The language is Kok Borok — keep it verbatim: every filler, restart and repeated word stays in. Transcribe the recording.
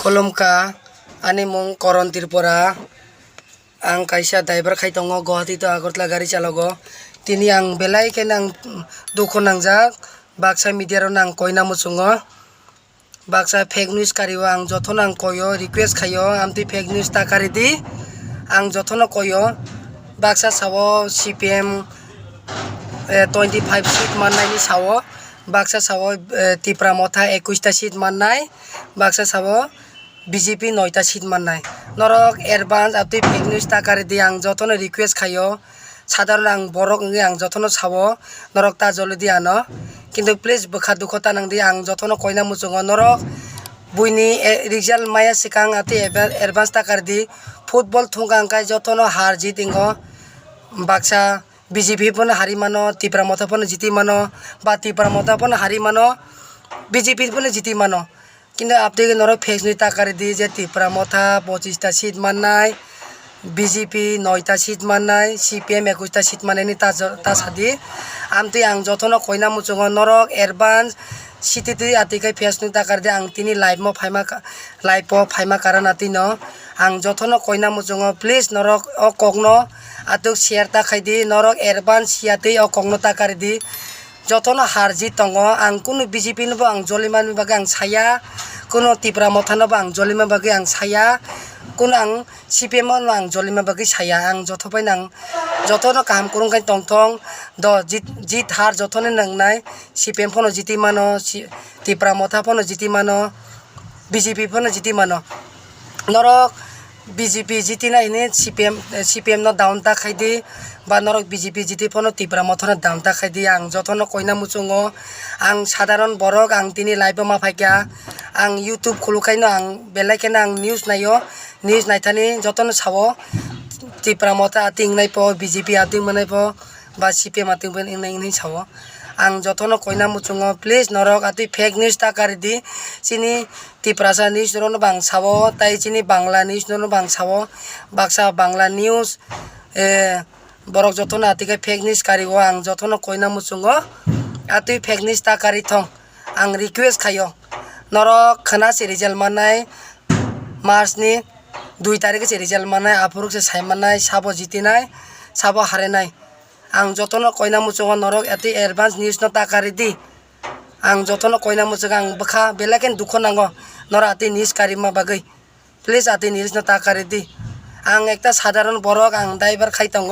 Khulumkha, ani mung Koron Tripura. Ang kaisa driver khai tongo, Guwahati to Agartala gari chalogo. Tini ang belai khe nang dukhu nangjak, baksa media rok nang koina muchungo. Baksa fake news kario ang jotono ang koyo, request khaio, amtwi fake news ta kari di. Ang jotono koyo, baksa sao C P M, eh, twenty five seat mannaini sao, baksa sao, eh, Tipra Motha ekush ta seat mannai, baksa sao B J P noita seat mannai. Norok advance amtwi fake news ta kari di, ang jotono request khaio. Sadharon ang borok wngwi ang jotono sao, norok ta joli di ano. Kintu please bwkha dukho ta nang di, ang jotono koina muchungo norok. Buini, eh, result maya swkang atwi adva-, advance ta kar di. Football thungkha hwnkhe jotono har jit wngo. Baksa B J P phano hari mano, Tipra Motha phano jiti mano, ba Tipra Motha phano hari mano, B J P phano jiti mano. Kintu abtwi norok fake news ta kari di je Tipra Motha pochista seat mannai, B J P noita seat mannai, C P M ekusta seat mannaini ta jo-, ta sadi. Amtwi ang jotono koina muchungo norok advance sititwi atwi khai fake news ta kari di, ang tini live mo phaima ka-, live o phaima karan atwi no. Ang jotono koina muchungo, please norok o kokno atwk share ta khai di, norok advance siyatwi o kokno ta kari di. Jotono har jit tongo, ang kunu B J P no bo ang joli manwi bagwi ang saya, kunu Tipra Motha no bo ang joli manwi bagwi ang saya, kunu ang C P M no ang joli manwi bagwi saya. Ang joto bai nang jotono kaham kwrwng khe tongthong, do jit, jit har jotono nangnai, C P M phano jiti mano, si-, Tipra Motha phano jiti mano, B J P phano jiti mano. Norok B J P jitina hini C P M, C P M no down ta khai di, ba norok B J P jiti phano Tipra Motha no down ta khai di. Ang jotono koina muchungo, ang sadharon borok, ang tini live o ma phaikha, ang YouTube khulukhaino ang belai kheno ang news naio, news naithani jotono sao, Tipra Motha atwi wngnai pho, B J P atwi wngnai pho, ba C P M atwi wngnai, wngnai sao. Ang jotono koina muchungo, please norok atwi fake news ta kari di, chini Tiprasa news rokno bang sao, tai chini Bangla news rokno bang sao, baksa Bangla news, eh, borok jotono atwi khe fake news kario, ang jotono koina muchungo, atwi fake news ta kari thong, ang request khaio, norok khwna se result mannai, March ni dui tarikh se result mannai, aphuru se sai mannai, sabo jitinai, sabo harenai. Ang jotono koina muchungo norok atwi advance news no ta kari di. Ang jotono koina muchungo ang bwkha belai khe dukho nango norok atwi news karima bagwi. Please atwi news no ta kari di. Ang ekta sadharon borok, ang driver khai tongo.